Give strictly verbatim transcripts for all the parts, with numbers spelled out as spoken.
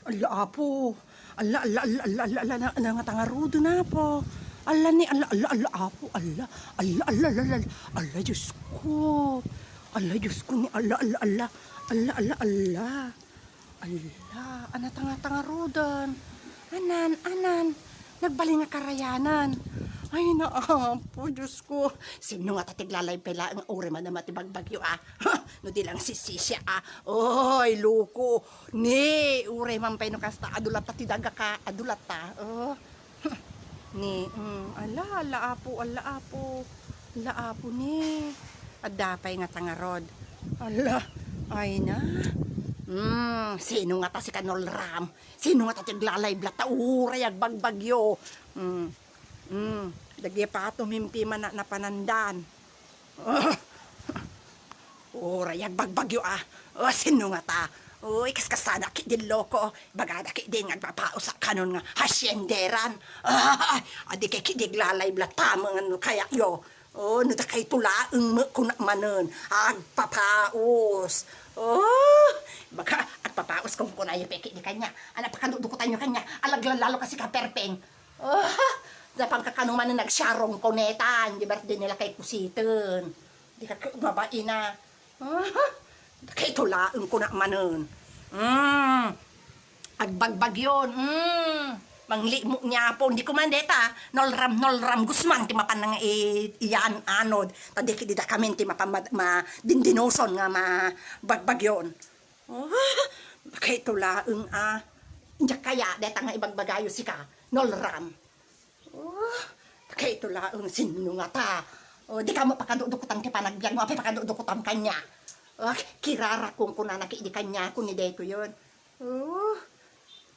Alla, Apo. Alla, alla, alla, alla, alla, alla, na, na, nga tangaruden, Apo. Alla ni, alla, alla, alla, Apo, alla, alla, alla, alla, alla, alla, Diyos ko. Alla, Diyos ko ni, alla, alla, alla, alla, alla, alla. Alla, ana tanga-tangaruden. Anan, anan, nagbalin nga karayanan. Ay, na, Apo, Diyos ko. Sino nga ta ti aglalaybay laeng uray man ti bagbagyo, a? Ha? No di lang si Sisia, a? Oy, loko. Ni, uray man pay no kasta, adu latta ti daga ka, adu latta. Oh. Ni, mm, ala, ala, Apo, ala, Apo. Ala, Apo, ni. Adda pay nga tangarod. Ala, ay na. Mm, sino nga ta si Kanolram? Sino nga ta ti aglalaybay latta uray agbagbagyo? Mm, mm, dagiti pato mimpi man na napanandan. Uray agbagbagyo, a. O, sino nga ta? Uy, kaskasana, ki di loko. Bagada ki di nga agpapaus a kanon nga hacienderan. Ay, adi kay ki di aglalaybay latta, mangan no kayatyo. O, no dakayto laeng met kunak manen. Agpapaus. O, baga, agpapaus kung kunayo pay ki di kanya. Ana, pakadudukotanyo kanya. Alaglallalo kasi ka perpeng. Ah, napan kakano manen nagsarong kunetan, di birthday nila kay Kusiten. Di ka babaina. Ah, kay tulaeng kunak manen. Mm. Agbagbagyon. Mm. Manglimo ni Apo. Di ko man deta. Nolram, Nolram Guzman ti mapan nga i-, iyan anod. Ta di kidi da kami ti mapan ma-, ma-, dindinoson nga ma-, bagbagyon. Oh, kay tulaeng a. Diak kaya, deta nga ibagbagayo sika, Nolram. Oh, kay tulaeng sino nga ta? Oh, di ka mo pakadudukutan ti panagbiag mo, apay pakadudukutan kanya. Oh, kirara kung kunana ki di kanya, kung ni daytoy yun. Oh,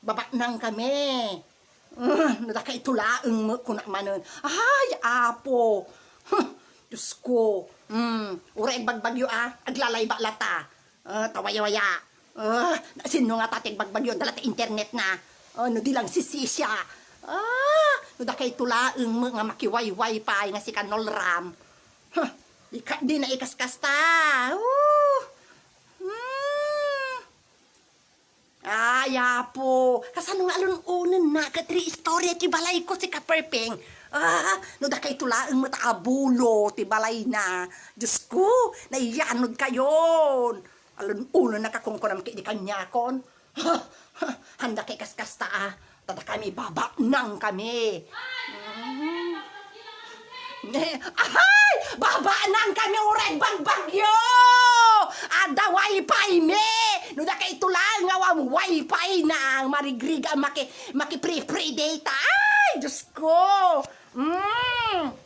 babatnang kami. Ah, no dakayto laeng met kunak manen. Ay, Apo! Huh, Diyos ko. Hmm, uray agbagbagyo, a, aglalaybay latta. Ah, tawayawaya. Ah, sino nga ta ti agbagbagyo? Dala ti internet na. Ah, no di lang si Sisia. Ah, no dakayto laeng met nga makiway-wifi nga si Kanolram. Huh, ika-, di na ikaskasta. Oh. Hmm. Ay, Apo, kasano nga alun-unenna ket three-story ti balayko, si Kaperpeng? Ah, no dakayto laeng met a bulo ti balayna. Diyos ko, naiyanod kayon. Alun-unenna ka kunkunam ki di kaniakon. Ha, ha, handa kay kaskasta, a. Tada kami, babatnang kami. Mm. Ne, ahay! Babatnang kami uray bagbagyo! Adda wifi mi! No dakayto laeng nga awan wifi na, marigrig a maki-, maki-free, free data. Ay, Diyos ko! Mm.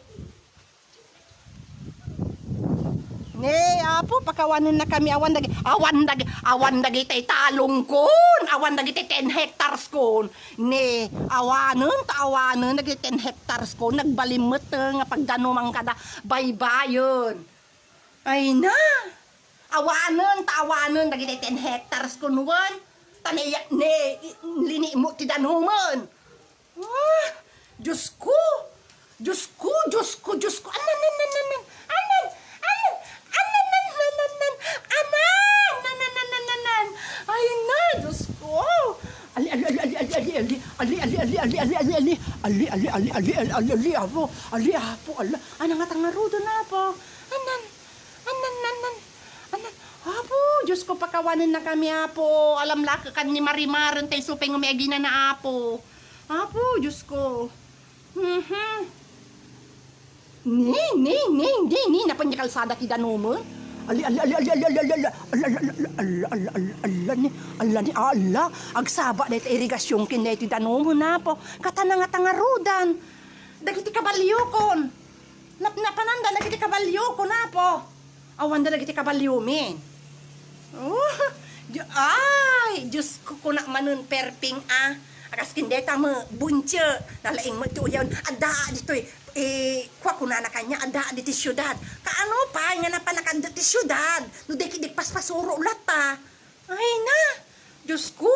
Ni, Apo, pakawanenna kami awan dagi-, awan dagi-, awan dagiti talongkon, awan dagiti ten hectares kon. Ni, awanen, ta awanen dagiti ten hectares kon, nagbalin met nga pagdanuman kada baybayen. Ay na! Awanen, ta awanen dagiti ten hectares kon wen. Ta ni, ni, linimo ti danumen. Ah, Diyos ko! Diyos ko, Diyos ko, Diyos ko! Anan, anan, anan, anan! Anan, anan, anan, anan, anan! Anan, anan, anan, anan! Ay na, Diyos ko! Ali, ali, ali, ali, ali, ali, ali, ali, ali, ali, ali, ali, ali, ali, ali, ali, ali, ali, ali, Apo, ali, Apo, ala, anan nga tangaruden, Apo? Anan, anan, anan, anan, Apo, Diyos ko, pakawanenna kami, Apo, alam la, kan ni Marimaren, tay supeng umiagina na, Apo. Apo, Diyos ko. Mhm. Ni, ni, ni, ni, ni, napan ni kalsada ti danumen. Ali, ali, ali, ni, ala, ni, ala, agsaba dayta irigasion ken dayta danumen, Apo. Katana nga tangarudan. Dagiti kabalio kon. Nap-, napananda dagiti kabalio kon, Apo. Awanda dagiti kabaliomi. Oh, Di-, ay, Diyos ko, kunak manen perping a. Akas ken dayta met, bunce, nalaing met ti uyawen. Adda ditoy, eh, kua kunana kanya, adda ditoy siudad. Kaano pay nga napan nakadda ti siudad? No di ket di paspasuro latta. Ay na, Diyos ko.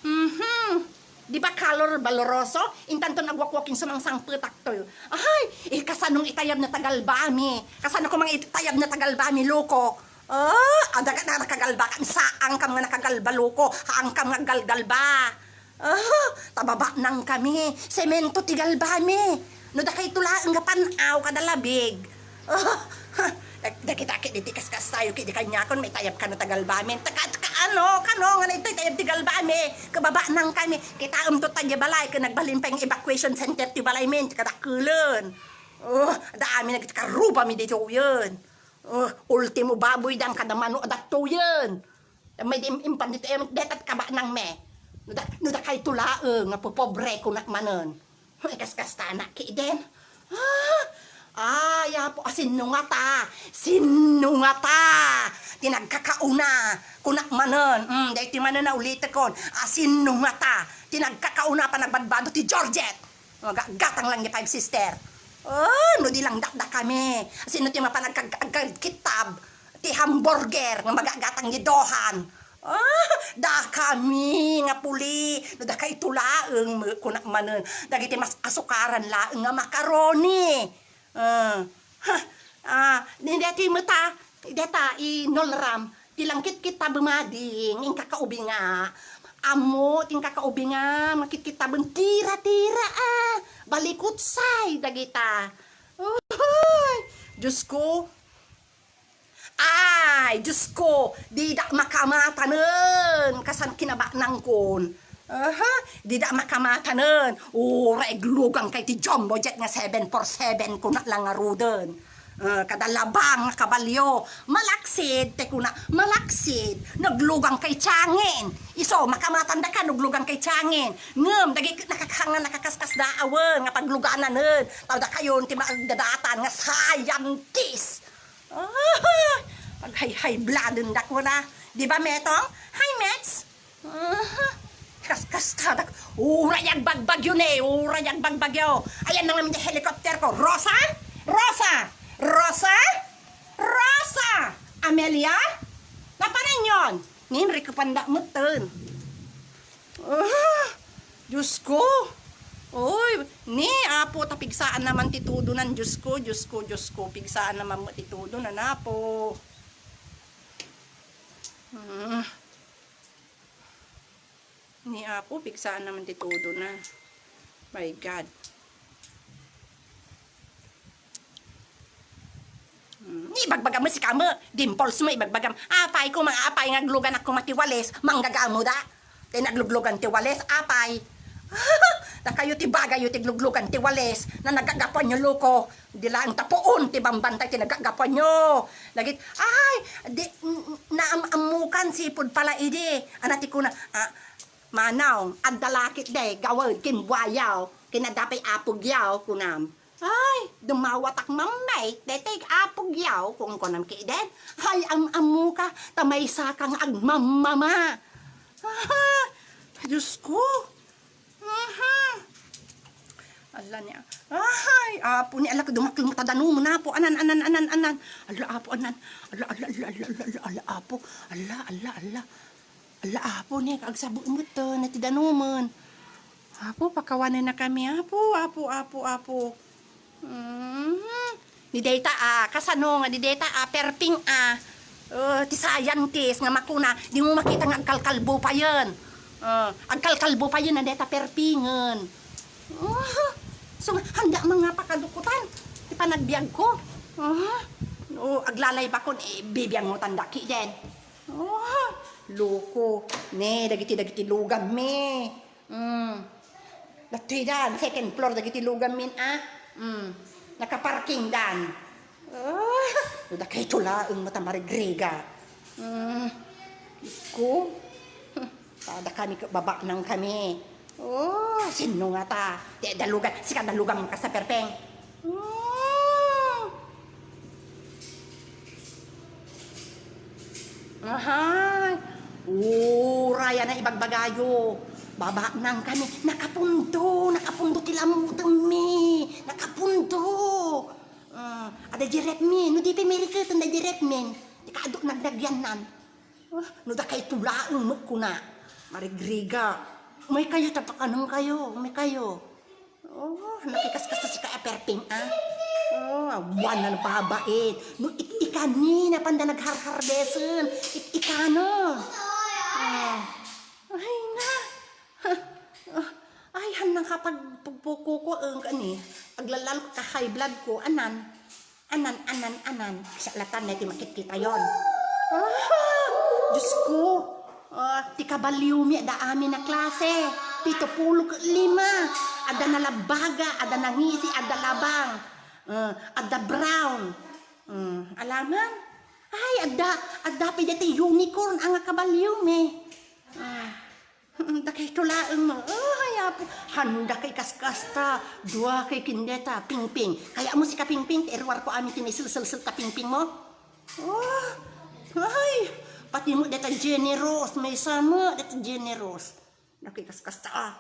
Mhm. Di ba color valoroso? Intanto nagwalking sumangsangpetak toy. Ay, eh, kasanong itayab na tagalbami? Kasano ko mga itayab na tagalbami, loko? Ah, adda ka na nakagalba kan, saan kam nga nakagalba, loko, haan kam nga galgalba. Ah, tababanang kami, semento ti galbami. No dakayto laeng nga pan-aw kada labig. Ah, ha, dag-, dagita ket iti kaskastayo ket di kaniakon, may tayab kano ta galbamin. Ta ka-, ka-, ano, kano nga nagtay tayab ti galbami. Kababanang kami. Kitaem to ta diay balay, ket nagbalin pay nga evacuation center ti balaymin, ti kadakkelen. Oh, adda amin nagkarubami ditoyen. Oh, ultimo baboy dam kada mano a dattoyen. May di im-, impan dito, em, detat kabanang me. No da-, no dakayto laeng nga popobre kunak manen. Ay, kaskastana, kiden. Ah, ay, apo, a, sinno ngata? Sinno ngata? Ti nagkakauna, kunak manen. Mm, daytoy manen a ulitekon. A, sinno ngata? Ti nagkakauna, panagbadbado ti Georgette. Maga-, gatang lang ni Five Sister. Oh, no di lang dakdakami. Sino ti mapan agkag-, agkagkittab? Ti hamburger nga magagatang ni Dohan. Ah, dakami nga puli. No dakayto laeng, me-, kunak manen. Dagiti mas asukaran laeng nga macaroni. Ah, ha, ah, ni deti meta, deta i Nolram, ti langkit kita bumading, inkakaubinga. Ammo, ti inkakaubinga, makitkitabon tira-tira, ah, balikutsay dagita. Uy, Diyos ko. Ay, Diyos ko, dida makamatanen, kasan kinabanangkon. Aha, dida makamatanen. Uray aglugang kay ti Jumbo Jet nga seven four seven, kuna lang ngaruden. Ah, kada labang nga kabalyo, malaksid, te kuna, malaksid. Naglugang kay tiangin. Isu, makamatanda ka, naglugang kay tiangin. Ngem, dagiti nakakanga, nakakaskas daawen, nga paglugananen. Tawda kayon, ti maagdadatan, nga scientist. Ah, aghayhaybladen da kuna. Di ba, Metong? Hi, Mets! Ah, kas-, kas-, kadak. Uray agbagbagyo ne, uray agbagbagyo. Ayan na ngamin ti helicopter ko. Rosa? Rosa? Rosa? Rosa? Amelia? Napanan yon? Ninri ko panda mutten. Ah, Diyos ko. Oy, ni Apo, ta pigsaan naman ti tudonan. Diyos ko, Diyos ko, Diyos ko. Pigsaan naman mo ti tudonan, Apo. Hmm. Ni Apo, pigsaan naman ti tudonan. My God. Hmm, ibagbagam met sika met, dimples mo, ibagbagam. Apay ko, mga apay, nga agluganak koma ti walis, manggagamo da. Ti nagluglugan ti walis, apay. Dakayo ti bagayo ti gluglugan ti walis, na nagagapuanyo, loko. Di laeng ta puon ti bambantay ti nagagapuanyo. Dagit, ay, di, n-, n-, naam-ammukan, sipud pala idi. Ana ti kuna, ah, Manong, adda lakit day, gawed, ken buayaw, ken adda pay apogyaw, kunam. Ay, dumawatak mammay, deteg apogyaw, kunkunam kiden. Ay, am-ammo ka, ta maysa ka nga agmammama. Ah, Diyos ko. Aha. Ala niya. Ay, Apo ni, ala, dumakkel mo ta danumon, Apo. Anan, anan, anan, anan. Ala, Apo, anan. Ala, ala, ala, ala, ala, ala, Apo. Ala, ala, ala. Ala, Apo, ni, agsabo met, ah, na ti danumon. Apo, pakawanenna kami, Apo, Apo, Apo, Apo. Mhm. Ni dayta, ah, kasano nga ni dayta, ah, perping, ah, eh, ti scientist nga makuna, di mo makita nga agkalkalbo payen. Ah, agkalkalbo payen na dayta perpingen. Ah, so, handa man nga pakadukutan ti panagbiagko. Ah, no, aglalay bakon, eh, bibiangutan daki den. Oh, loko. Ne, dagiti, dagiti lugammi. Mm. Datoy dan, second floor, dagiti lugammin, ah. Mm. Nakaparking dan. Ah, no dakayto laeng met a marigriga. Mm. Diyos ko. Kada kami, babanang kami. Oh, sinno ngata? Ti dalugan, sika dalugan mo kasta perpeng. Oh. Ahay. Uray a naibagbagayo. Babanang kami. Nakapundo, nakapundo ti lammutemmi. Nakapundo. Ah, ada di repmin. No di pay meriketen da di repmin. Ti kaadu nagnagiannan. Ah, no dakayto laeng met kuna. Marigriga. Umay kayo, ta pakanem kayo. Umay kayo. Oh, nakikaskasta sika a perping, ah. Oh, awan na nababait. No, ik-, ikani, napanda nagharhardesen. Ik-, ikano. Ah. Ay na. Ay, han nang kapag pagpuko ko, ang kani, aglalalo ka high blood ko, anan, anan, anan, anan, sa alatan na ti makitkitayon. Ah, Diyos ko, ah, ti kabalio mi, adda amin a klase, pito pulo ket lima, adda nalabbaga, adda nangisi, adda labang, ah, adda brown. Hmm, alaman? Ay, adda, adda pay dayta unicorn, anga kabalio mi. Ah. Dakayto laeng mo. Ay, apo. Handa kay kaskasta. Dua kay kindeta, pingping. Kayatmo si kapingping, ti iruarko amin ti maiselselselta pingping mo. Oh, ay. Pati mo deta generous, maysa mo deta generous. Dakay kaskasta, ah.